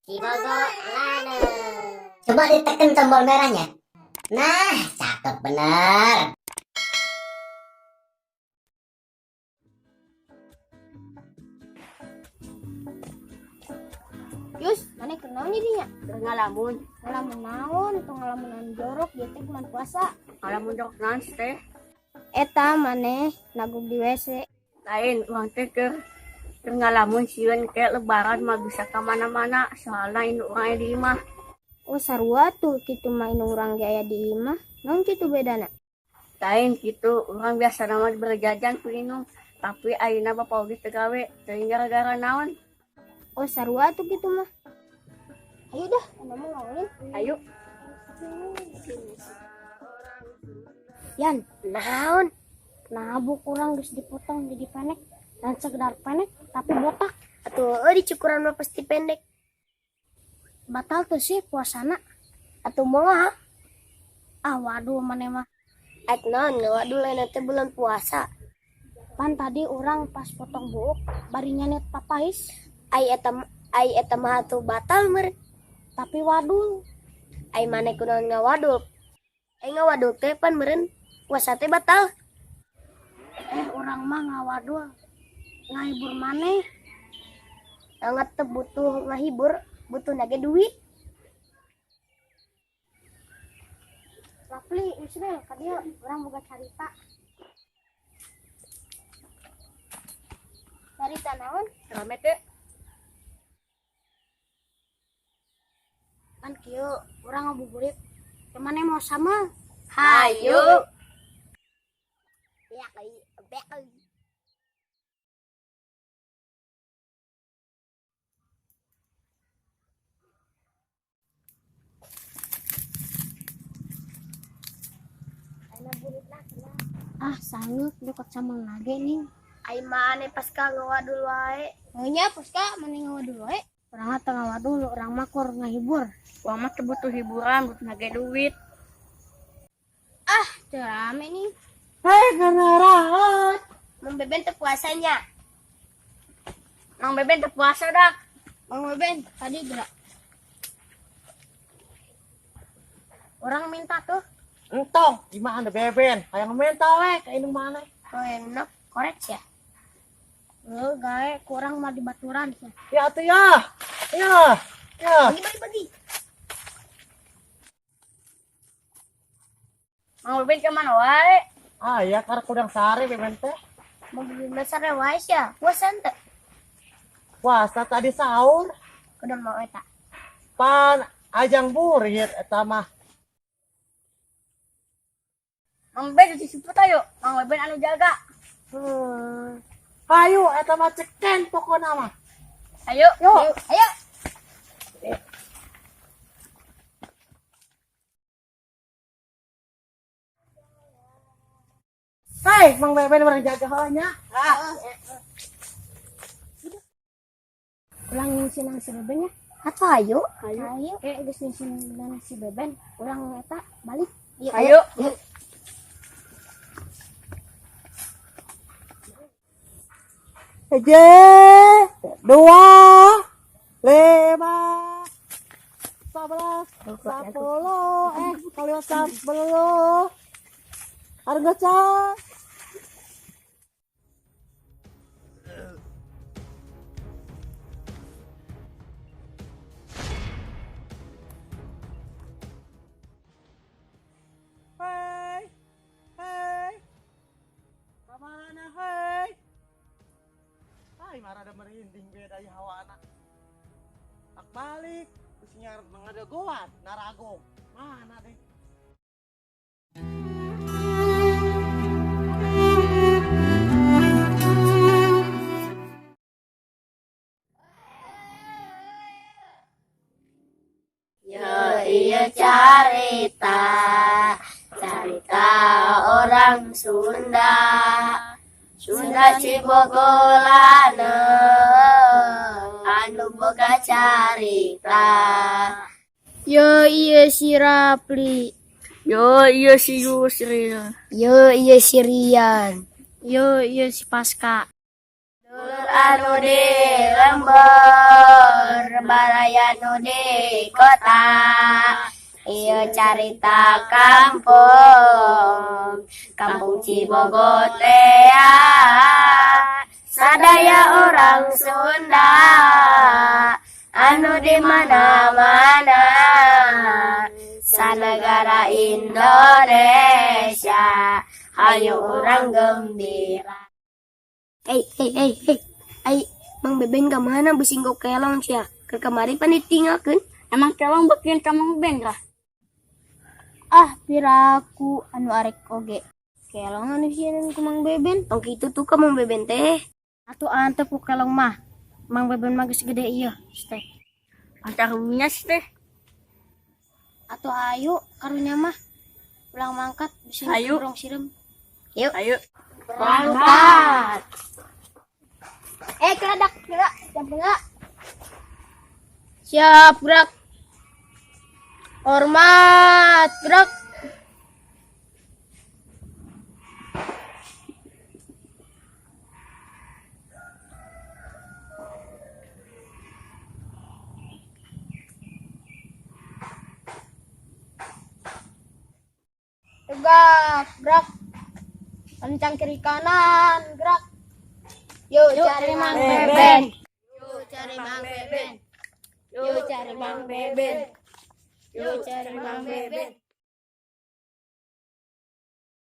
Cibogor Lane. Coba ditekan tombol merahnya. Nah, cakep bener. Yus, maneh kunaon jadinya? Keur ngalamun. Ngalamun naon? Tong ngalamunan jorok, dia teh bulan puasa. Ngalamun jorok naon sih teh? Eta maneh nagug di WC. Lain, urang teh keur keur ngalamun sieun ke lebaran mah bisa ka mana-mana, soalna indung urang aya di imah. Oh, sarua tuh kitu mah, indung urang ge aya di imah. Naon kitu bedana? Lain kitu, urang biasa mah berjajan ku indung, tapi ayeuna bapak oge teu gawe, teuing gara-gara naon. Oh, sarua tuh kitu mah. Ayo dah, anda mau ngawalin. Ayo. Yan, Naon? Nah, buuk urang geus dipotong jadi pendek dan sekedar pendek tapi botak. Atuh euy, dicukuran mah pasti pendek. Batal tuh sih puasana. Atuh moal. Ah, waduh, maneh mah. Aik naon ngawadul, ayeuna teh bulan puasa. Pan tadi urang pas potong buuk bari nyanit papais. Ai eta mah atuh batal meureun. Tapi wadul. Ai maneh kunaon ngawadul? Ai ngawadul teh pan meureun puasa teh batal. Eh, urang mah ngawadul ngahibur maneh. Sangat teu butuh ngahibur, butuh nage duit. Rapli, Yusril, ka dieu urang boga carita. Carita naon? Rame teh. Kan kieu urang ngabuburit. Ke maneh mau sama? Hayu. Ya kai, bek. Ah, sangeuk deket sama lagi nih. Ai maneh pas ka ngawadul wae. Nya Paska maneh ngawadul wae. Urang mah teu ngawadul, urang mah kur ngahibur. Urang mah teu butuh hiburan, butuh nage duit. Ah, teu rame nih. Hei, ngarahat. Mang Beben teu puasanya. Mang Beben teu puasa dak. Mang Beben, tadi gerak. Urang minta tuh. Entong, gimana Beben? Hayang minta we ka indung maneh? Oh, enak korek ya. Eh, gae kurang mah di baturan sih. Ya atuh ya. Ya. Ya. Bagi bagi bagi. Mang Beben kemana wae? Ah, ya karena kudang sare Beben teh. Mang Beben sare wae sia. Puasa teu? Puasa, tadi sahur. Kudu mau eta. Pan ajang burit eta mah. Mang Beben cuci siput ayo. Mang Beben anu jaga. Hayu eta mah ceken pokona mah. Ayo. Yuk. Ayo. Hei, Mang Beben urang jaga heula nya. Ah. Urang nyingsinan si Beben ya. Atuh ayo. Ayo. Eh, geus nyingsinan si Beben, urang eta balik. Ayo. Hiji, dua, lima, 11, 10, eh, kali 10. Harga can. Hei, hei, kamarana hei. Ay, marada merinding beda ya hawana. Tak balik, terus nyar ngadagoan, naragong. Mana deh? Yo iya carita, carita orang Sunda. Sunda Cibogolane anu boga carita. Yo iya si Rapli. Yo iya si Yusril. Yo iya si Rian. Yo iya si Pasca. Dulur anu di lembur, baraya nu di kota. Ieu carita kampung, kampung Cibogo tea. Sadaya orang Sunda, anu di mana-mana, sanegara Indonesia, hayu urang gembira. Hei, hei, hei, hei. Ai, Mang Beben ka mana bisi kelong sia? Keur kamari pan ditinggalkeun. Emang kelong bikin ka Mang Beben lah. Ah, piraku anu arek oge. Kelong anu sieun ku Mang Beben. Tong kitu tuh ka Mang Beben teh. Atuh antep ku kelong mah. Mang Beben mah geus gede ieu, teh. Karunya sih teh. Atuh ayo karunya mah. Ulang mangkat bisi Ayo. kurang sireum. Yuk. Ayo. Berangkat. Eh, keradak, gerak, siap gerak. Siap gerak. Hormat, gerak. Tegak, gerak. Kencang kiri kanan, gerak. Yuk, cari Mang Beben. Yuk cari Mang Beben. Yuk cari Mang Beben. Yuk cari Mang Beben.